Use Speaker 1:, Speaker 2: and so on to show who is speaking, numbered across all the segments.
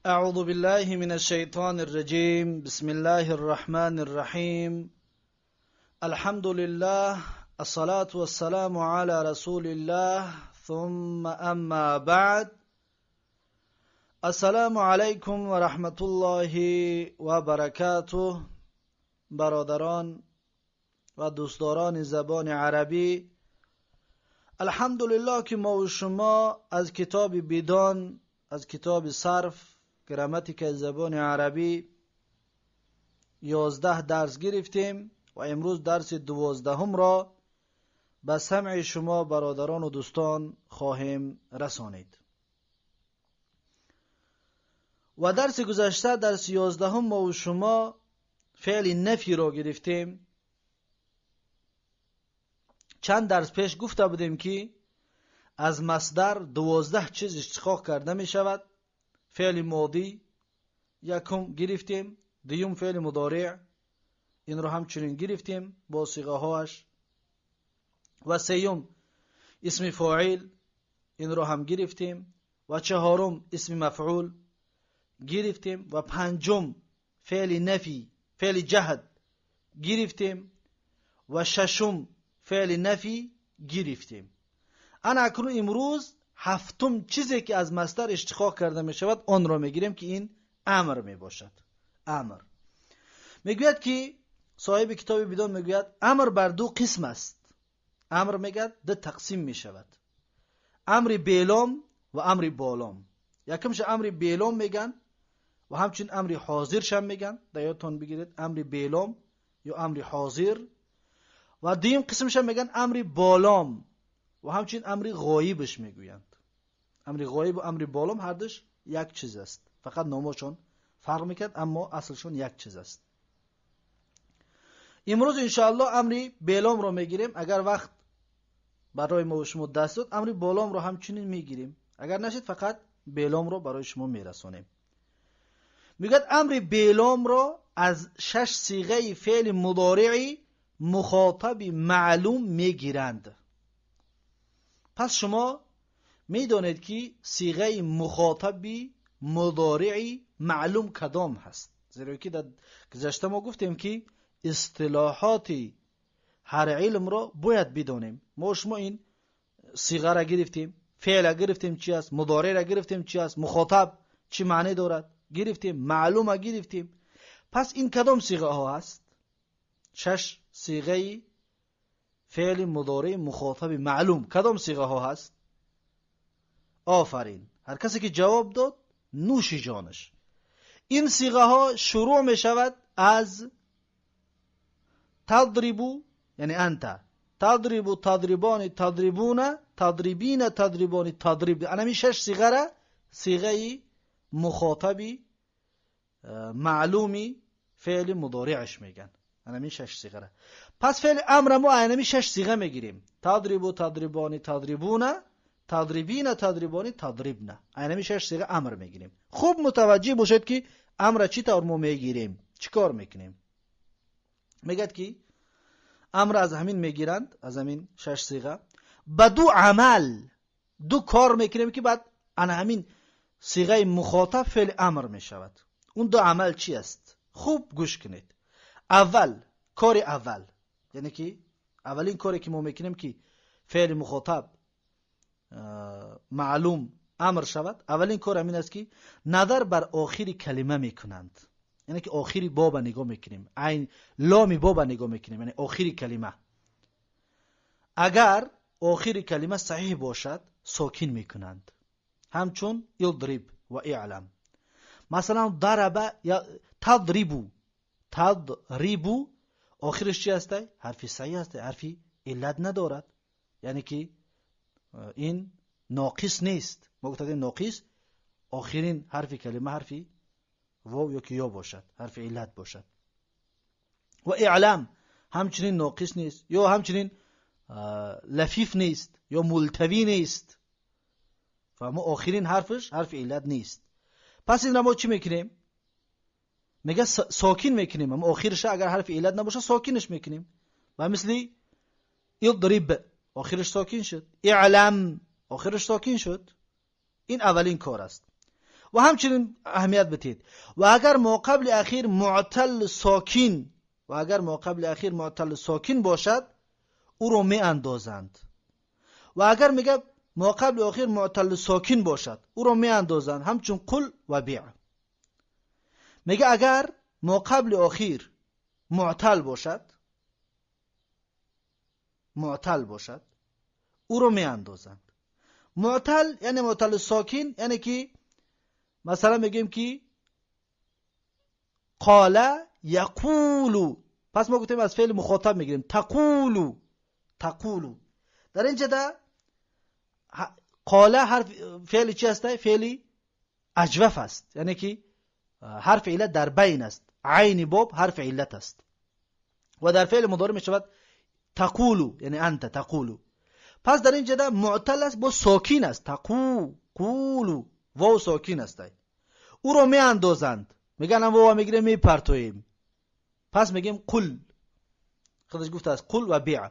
Speaker 1: أعوذ بالله من الشيطان الرجيم. بسم الله الرحمن الرحيم. الحمد لله، الصلاة والسلام على رسول الله، ثم أما بعد. السلام علیکم و رحمت الله و برکاته. برادران و دوستداران زبان عربی، الحمدلله که ما و شما از کتاب بیدان، از کتاب صرف گراماتیک زبان عربی 11 درس گرفتیم و امروز درس 12 را به سمع شما برادران و دوستان خواهیم رسانید. و درس گذشته، درس 11، ما و شما فعل نفی را گرفتیم. چند درس پیش گفته بودیم که از مصدر 12 چیز اشتقاق کرده می شود. فعل ماضی یکم گرفتیم، دوم فعل مضارع، این رو همچنین گرفتیم با صیغه هاش، و سیوم اسم فاعل، این رو هم گرفتیم، و چهارم اسم مفعول گرفتیم، و پنجم فعل نفی، فعل جهد گرفتیم، و ششم فعل نفی گرفتیم. انا اکنون امروز هفتم چیزی که از مصدر اشتقاق کرده می شود آن را میگیریم که این امر می باشد. امر میگوید که صاحب کتاب بیدان میگوید امر بر دو قسم است. امر میگوید دو تقسیم می شود: امر بیلام و امر بالام. یکمش امر بیلام میگن و همچنین امر حاضرش هم میگن. در یادتان بگیرید، امر بیلام یا امر حاضر. و دویم قسمش هم میگن امر بالام و همچنین امر غایبش میگویند. امر غایب و امر بالام هر دوش یک چیز است، فقط نامشون فرق میکرد اما اصلشون یک چیز است. امروز انشاءالله امر بیلام رو میگیریم. اگر وقت برای ما و شما دست داد امر بالام رو همچنین میگیریم، اگر نشد فقط بیلام رو برای شما میرسانیم. میگه امر بیلام رو از 6 صیغه فعل مضارعی مخاطب معلوم میگیرند. پس شما میدانید که صیغه مخاطبی مضارعی معلوم کدام هست، زیرا که در گذشته ما گفتیم که اصطلاحات هر علم را باید بدانیم. ما شما این صیغه را گرفتیم، فعل گرفتیم چی است، مضارع را گرفتیم چی است، مخاطب چی معنی دارد گرفتیم، معلوم گرفتیم. پس این کدام صیغه ها هست؟ 6 صیغه فعل مضارع مخاطب معلوم کدام صیغه ها هست؟ آفرین، هر کسی که جواب داد نوش جانش. این صیغه ها شروع می شود از تضربو، یعنی انت، تضرب، تضربان، تضربون، تضربین، تضربان، تضرب. انمی 6 صیغه را صیغه مخاطبی معلومی فعل مضارعش میگن. انمی 6 صیغه را. پس فعل امر ما انمی 6 صیغه میگیریم: تضرب، تضربان، تضربون، تضربین، تضربان، تضربن. انمی 6 صیغه امر میگیریم. خوب متوجه باشید که امر چی طور ما میگیریم، چیکار میکنیم. میگد که امر از همین میگیرند، از همین 6 صیغه به دو عمل، دو کار میکنیم که بعد ان همین صیغه مخاطب فعل امر میشود. اون دو عمل چی است؟ خوب گوش کنید. اول، کار اول، یعنی که اولین کاری که ما میکنیم که فعل مخاطب معلوم امر شود، اولین کار همین است که نظر بر آخر کلمه میکنند. یعنی که آخری باب نگاه میکنیم، عین لام باب نگاه میکنیم، یعنی آخری کلمه. اگر آخری کلمه صحیح باشد ساکن میکنند، همچون اضرب و اعلم. مثلا ضرب یا تضربو، تضربو آخرش چی هست؟ حرف صحیح هست، حرف علت ندارد، یعنی که این ناقص نیست. ما گفتیم ناقص آخرین حرف کلمه حرف واو یا که یا باشد، حرف علت باشد. و اعلام همچنین ناقص نیست، یا همچنین لفیف نیست یا ملتوی نیست، و ما آخرین حرفش حرف علت نیست. پس این را ما چی میکنیم؟ میگه ساکن میکنیم، اما آخرش اگر حرف علت نباشه ساکنش میکنیم. و مثل اضرب آخرش ساکن شد، اعلم آخرش ساکن شد. این اولین کار است. و همچنین اهمیت بدید و اگر ما قبل اخیر معتل ساکن و اگر ما قبل اخیر معتل ساکن باشد او رو می اندازند. و اگر میگه ما قبل اخیر معتل ساکن باشد او رو می اندازند، همچون قل و بیع. میگه اگر ما قبل اخیر معتل باشد، معتل باشد او رو می اندازند. معتل یعنی معتل ساکن، یعنی که مثلا میگیم که قال یقولو، پس ما گفتیم از فعل مخاطب میگیریم تقولو، تقولو. در اینجا ده قال حرف فعل چی است؟ فعل اجوف است، یعنی که حرف علت در بین است، عین باب حرف علت است. و در فعل مضارع می شود تقولو، یعنی انت تقولو. پس در اینجا ده معتل است با ساکین است، تقو قولو، واو ساکین است، او رو می اندازند، میگن هم واو میگیریم میپرتویم، پس میگیم قل، خودش گفته است قل و بیع،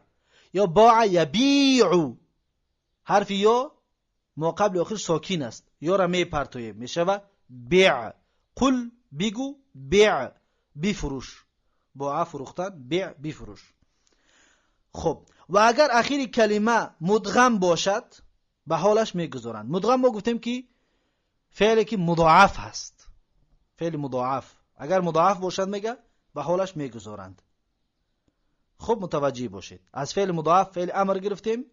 Speaker 1: یا باع یبیع، حرف یا ما قبل آخر ساکین است، یا را میپرتویم میشود بیع. قل بگو، بیع بفروش، باع فروختن، بیع بفروش. خب و اگر اخیر کلمه مدغم باشد به حالش میگذارند. مدغم ما گفتیم که فعلی که مضاعف هست، فعل مضاعف اگر مضاعف باشد میگه به حالش میگذارند. خب متوجه باشید از فعل مضاعف فعل امر گرفتیم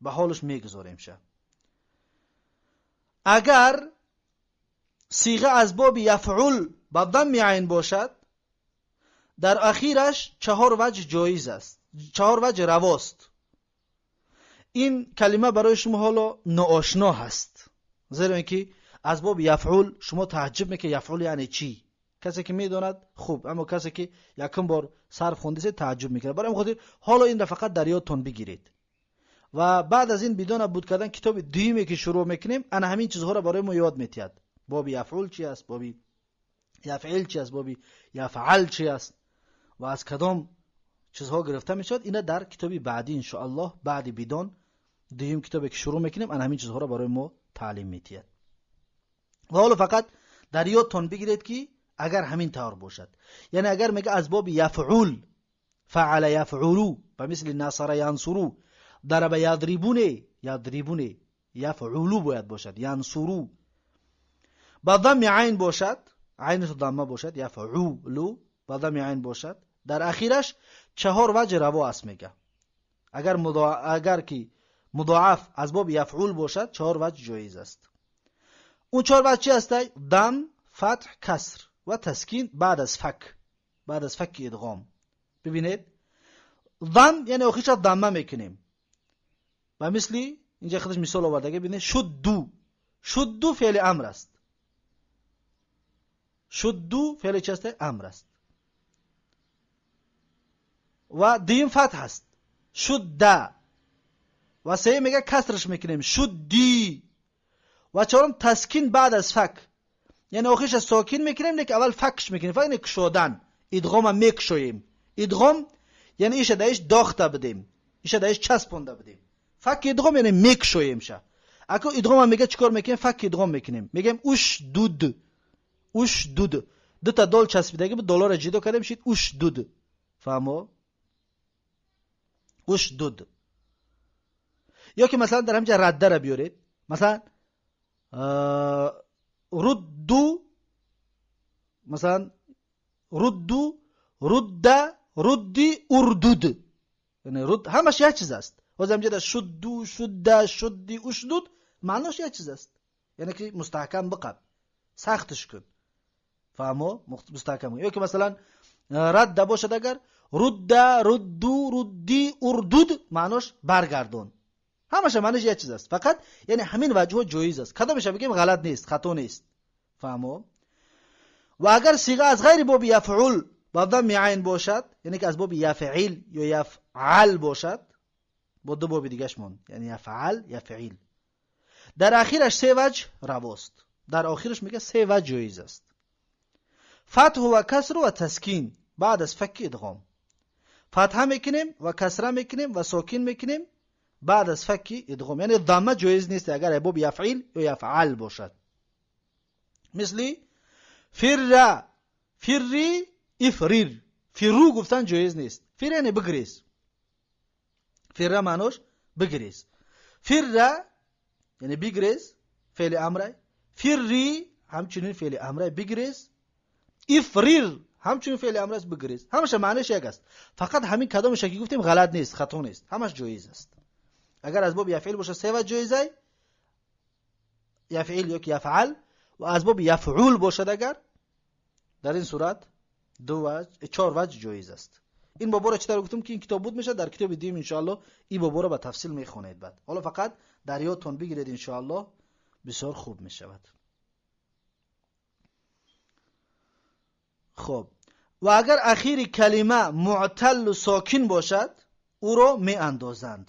Speaker 1: به حالش میگذاریم شه. اگر صیغه از باب یفعل با ضم عین باشد در اخیرش چهار وجه جایز است، چهار وجه رواست. این کلمه برای شما حالا ناآشنا هست، زیرا اینکه از باب یفعل شما تعجب میکنید یفعل یعنی چی؟ کسی که میداند خوب، اما کسی که یکم بار صرف خونده تعجب میکنه. برای خاطر حالا این را فقط در یادتون بگیرید و بعد از این بدون بود کردن کتاب دویمی که شروع میکنیم انا همین چیزها را برای ما یاد میتید. باب یفعل چی است، باب یفعل چی است، باب یفعل چی است و از کدام چیزها گرفته میشد، اینا در کتاب بعدی ان شاء الله بعد بدون دویم کتابی که شروع میکنیم انا همین چیزها را برای ما تعلیم میتید. و حالا فقط در یادتون بگیرید که اگر همین طور باشد، یعنی اگر میگه از باب یفعول فعل یفعلو و مثل نصر ینصرو، ضرب یضربونه، یضربونه یفعلو باید باشد، ینصرو با ضم عین باشد، عینش ضمه باشد، یفعولو با ضم عین باشد، در اخیرش چهار وجه روا است. میگه اگر که مضاعف از باب یفعول باشد چهار وجه جایز است. اون چهار وجه چی است؟ دم، فتح، کسر و تسکین بعد از فک، بعد از فک ادغام. ببینید ضم یعنی آخرش ضمه میکنیم و مثلی اینجا خودش مثال آورده، ببینید شدو، شدو فعل امر است، شدو فعل چی است؟ امر است. و دیم فتح است، شده. و سه میگه کسرش میکنیم، شدی. و چهارم تسکین بعد از فک، یعنی آخرش ساکن میکنیم لیکن اول فکش میکنیم، فک یعنی کشادن، ادغام میکشویم، ادغام یعنی ایش دایش داخته بدیم، ایش دایش چسبونده بدیم. فک ادغام یعنی میکشویم شه. اگه ادغام میگه چیکار میکنیم؟ فک ادغام میکنیم، میگیم اوش دود، اوش دود، دو تا دال چسبیدگی بود، دلار جدا کردیم شد اوش دود. فهمو؟ اوش دود. یا که مثلا در همینجا رده را بیارید، مثلا ردو، مثلا ردو، رد، ردی، اردود، یعنی رد همش یک چیز است. باز همینجا شدو، شده، شدی، اشدود معناش یک چیز است، یعنی که مستحکم بقب، سختش کن، فهمو؟ مستحکم. یا که مثلا رد باشد اگر رد، ردو، ردی، اردود معناش برگردون، همش معنیش یک چیز است، فقط یعنی همین وجه جایز است، کدامش بگیم غلط نیست، خطا نیست. فهمو؟ و اگر صیغه از غیر باب یفعل با ضم عین باشد، یعنی که از باب یفعیل یا یفعل باشد، با دو باب دیگهش مون، یعنی یفعل یفعیل، در اخیرش سه وجه رواست. در آخرش میگه سه وجه جایز است: فتح و کسر و تسکین بعد از فک ادغام. فتحه میکنیم و کسره میکنیم و ساکن میکنیم بعد از فک ادغام، یعنی ضمه جایز نیست اگر باب یفعیل یا یفعل باشد. Мисли фирра, фирри, ифрир. Фирру гуфтан ҷоиз нест. Фир яъне бигрез. Фирра маънош бигрез. Фирра яъне бигрез, феъли амрай. Фирри ҳамчунин феъли амрай, бигрез. Ифрир ҳамчунин феъли амр аст, бигрез. Ҳамаша маъниш як аст. Фақат ҳамин кадомеша ки гуфтем ғалат нест, хато нест. Ҳамаш ҷоиз аст. Агар аз боби яфъил бошад, се ваҷ ҷоизай. Яфъил ё ки яфъал, ва аз боби яфъул бошад агар, дар ин сурат ду ваҷ, чор ваҷ ҷоиз аст. Ин боборо чӣ тавр гуфтем ки ин китоб буд мешавад, дар китоби дуюм иншоаллоҳ ин боборо ба тафсил мехонед баъд. Ҳоло фақат дар ёдтон бигиред иншоаллоҳ, бисёр хуб мешавад. Хоб. Ва агар ахири калима муъталлу сокин бошад, ӯро меандозанд.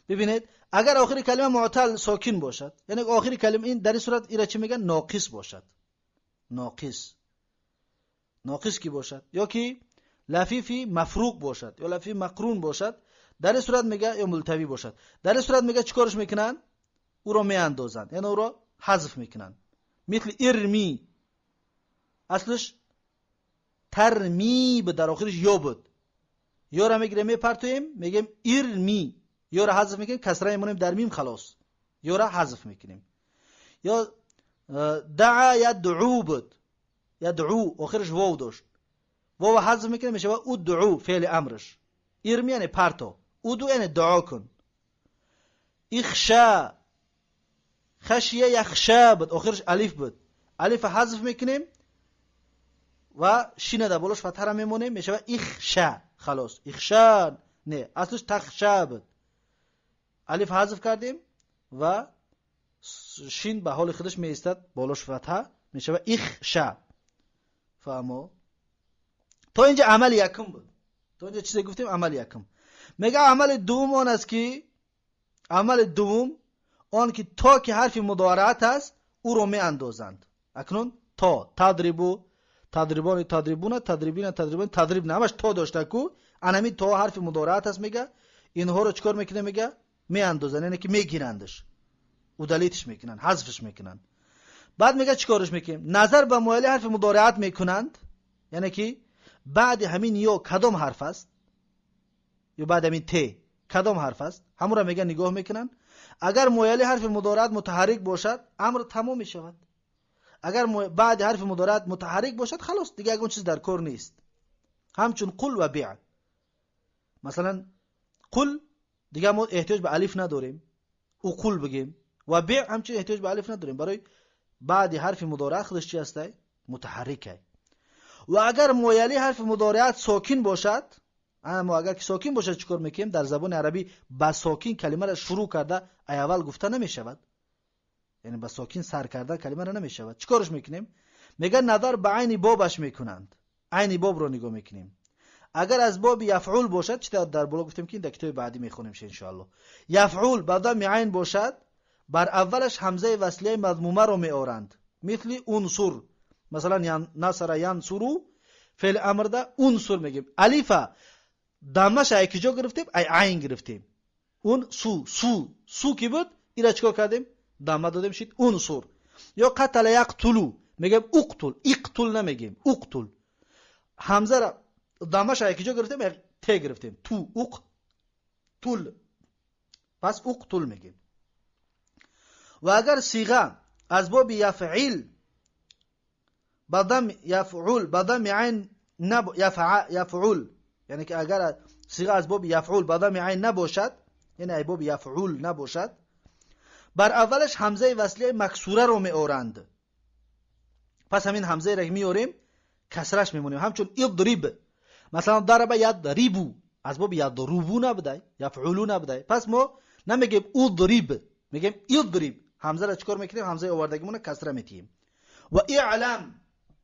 Speaker 1: Бибинед, агар охири калима муътал сокин бошад, яъне охири калима ин дар ин сурат ира чӣ мегӯянд? Ноқис бошад. Ноқис. Ноқис ки бошад, ё ки лафифи мафруқ бошад, ё лафифи мақрун бошад, дар ин сурат мега ё мултавӣ бошад. Дар ин сурат мега чӣ корш мекунанд? Ӯро меандозанд, яъне ӯро ҳазф мекунанд. Мисли ирми. Аслиш тарми буд, дар охириш ё буд. Ёра мегирем, мепартоем, мегем ирми. Ёра ҳазф мекунем, касра мемонем дар мим, халос. Ёра ҳазф мекунем. Ё даъа ядъу буд. Ядъу охириш вов дошт. Вова ҳазф мекунем, мешавад удъу, феъли амрш. Ирми яъне парто. Уду яъне дуо кун. Ихша, хашия яхша буд, охириш алиф буд. Алифа ҳазф мекунем ва шина дар болош фатҳара мемонем, мешавад ихша, халос. Ихша не, аслиш тахша буд. Алиф ҳазф кардем ва шин ба ҳоли худаш меистад, болош фатҳа, мешавад ихша. Фаҳмо? То инҷа амали якум буд. То инҷа чизе гуфтем, амали якум. Мега амали дуввум он аст ки, амали дуввум он ки то ки ҳарфи мудораат аст, ӯро меандозанд. Акнун то тадрибу, тадрибони, тадрибуна, тадрибина, тадрибон, тадрибна, ҳамаш то дошта ку, анами то ҳарфи мудораат аст, мега инҳоро чӣ кор мекунад, мега меандозанд, яъне ки мегирандаш, удалитш мекунанд, ҳазфш мекунанд. Баъд мега чӣ корш мекунем? Назар ба муайяли ҳарфи мудораат мекунанд, яъне ки баъди ҳамин ё кадом ҳарф аст, ё баъди ҳамин те кадом ҳарф аст, ҳамонро мега нигоҳ мекунанд. Агар муайяли ҳарфи мудораат мутаҳаррик бошад, амр тамом мешавад. Агар баъди ҳарфи мудораат мутаҳаррик бошад, халос, дигар ягон чиз дар кор нест. Ҳамчун қул ва биъ. Масалан, қул дигар мо эҳтиёҷ ба алиф надорем, уқул бигем, ва биъ ҳамчун эҳтиёҷ ба алиф надорем, барои баъди ҳарфи мудораат худаш чи ҳастай? Мутаҳаррикай. Ва агар муайяли ҳарфи мудораат сокин бошад, аммо агар ки сокин бошад чӣ кор мекунем? Дар забони арабӣ ба сокин калимаро шурӯъ карда ай аввал гуфта намешавад, яъне ба сокин сар карда калимаро намешавад. Чӣ корш мекунем? Мега назар ба айни бобаш мекунанд. Айни бобро нигоҳ мекунем. Агар аз боби яфъул бошад, чӣ дар боло гуфтем ки дар китоби баъдӣ мехонем иншоаллоҳ. Яфъул ба дамми айн бошад, бар аввалаш ҳамзаи васлияи мазмумаро меоранд. Мисли унсур. Масалан, насара янсуру, феъли амрда унсур мегем. Алифа даммаша ай киҷо гирифтем? Ай айн гирифтем. Ун су, су, су ки буд, ира чикор кардем? Дамма додем, шид унсур. Ё қатала яқтулу мегем уқтул, иқтул намегем, уқтул. Ҳамзара даммаша ай киҷо гирифтем? Ай те гирифтем. Ту, уқ, тул. Пас уқтул мегем. Ва агар сиға аз боби яфъил ба дам яфъул ба дами айн наб яфъул, яъне ки агар сиға аз боби яфъул ба дами айн набошад, яъне ай боби яфъул набошад, бар аввалаш ҳамзаи васлияи максураро меоранд. Пас ҳамин ҳамзаеро ки меорем, касраш мемонем, ҳамчун идриб. Масалан, дараба ядрибу аз боби ядрубу набудай, яфъулу набудай. Пас мо намегем удриб, мегем идриб. Ҳамзаро чӣ кор мекунем? Ҳамзаи овардагимона касра метиҳем. Ва иълам,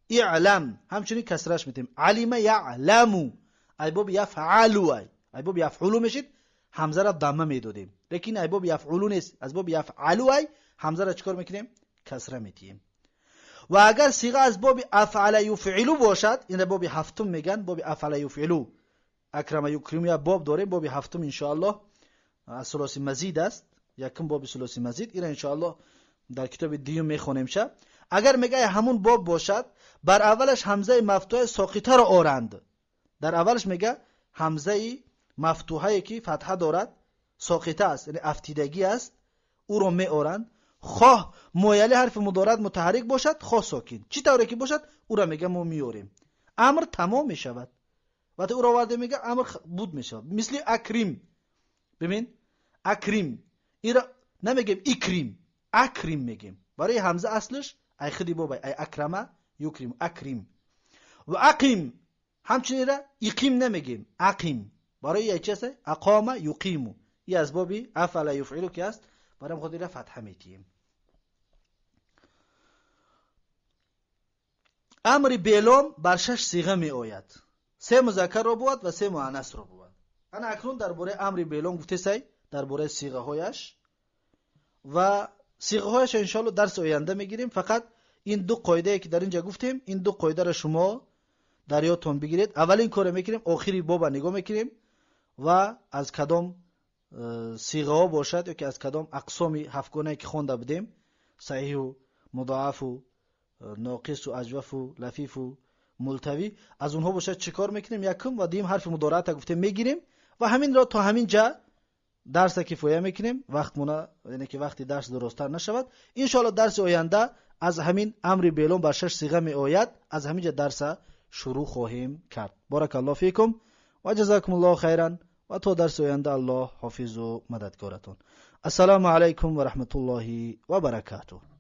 Speaker 1: иълам ҳамчунин касраш метиҳем. Алима яъламу ай боби яфъалу, ай боби яфъулу мешид, ҳамзаро дамма медодем. Лекин ай боби яфъулу нест, аз боби яфъалу ай ҳамзаро чӣ кор мекунем? Касра метиҳем. Ва агар сиға аз боби афъала юфъилу бошад, ина боби ҳафтум меган, боби афъала юфъилу, акрама юкриму я боб дорем, боби ҳафтум иншоаллоҳ аз сулоси мазид аст, якум боби сулоси мазид, ира иншоаллоҳ дар китоби дуюм мехонем ша. Агар мега ҳамун боб бошад, бар аввалаш ҳамзаи мафтуҳаи соқитаро оранд. Дар аввалаш мега ҳамзаи мафтуҳае ки фатҳа дорад, соқита аст, яъне афтидагӣ аст, ӯро меоранд. Хоҳ мояли ҳарфи мудорат мутаҳаррик бошад, хоҳ сокин, чӣ тавре ки бошад, ӯро мега мо меорем. Амр тамом мешавад. Вақте ӯро оварде, мега амр буд мешавад. Мисли акрим. Бибин, акрим. Ира намегем икрим, акрим мегем. Барои ҳамза аслаш ай худи бобай, ай акрама юкрим, акрим. Ва ақим ҳамчунин ира иқим намегем, ақим. Барои ай чи аст? Ақома юқиму. И аз боби афала юфъилу ки аст, барои худ ира фатҳа метиҳем. Амри белом бар шаш сиға меояд. Се музаккарро бувад ва се муаннасро бувад. Ана акнун дар бораи амри белом гуфтесай, дар бораи сиғаҳояш ва сиғаҳояш иншоалло дарси оянда мегирем. Фақат ин ду қоидае ки дар инҷа гуфтем, ин ду қоидаро шумо дар ёдтон бигиред. Аввалин коре мекунем, охири боба нигоҳ мекунем ва аз кадом сиғаҳо бошад ё ки аз кадом ақсоми ҳафтгонае ки хонда будем, саҳиҳу мудоафу ноқису аҷвафу лафифу мултавӣ, аз онҳо бошад чӣ кор мекунем? Якум ва дуюм ҳарфи мудораата гуфтем мегирем ва ҳаминро то ҳамин ҷа дарса кифоя мекунем. Вақтмона, яъне ки вақти дарс дурусттар нашавад. Иншоалло дарси оянда аз ҳамин амри белом бар шаш сиға меояд, аз ҳамин ҷа дарса шурӯъ хоҳем кард. Баракаллоҳу фикум ва ҷазакумуллоҳу хайран ва то дарси оянда Аллоҳ ҳофизу мададгоратон. Ассалому алайкум ва раҳматуллоҳи ва баракатуҳ.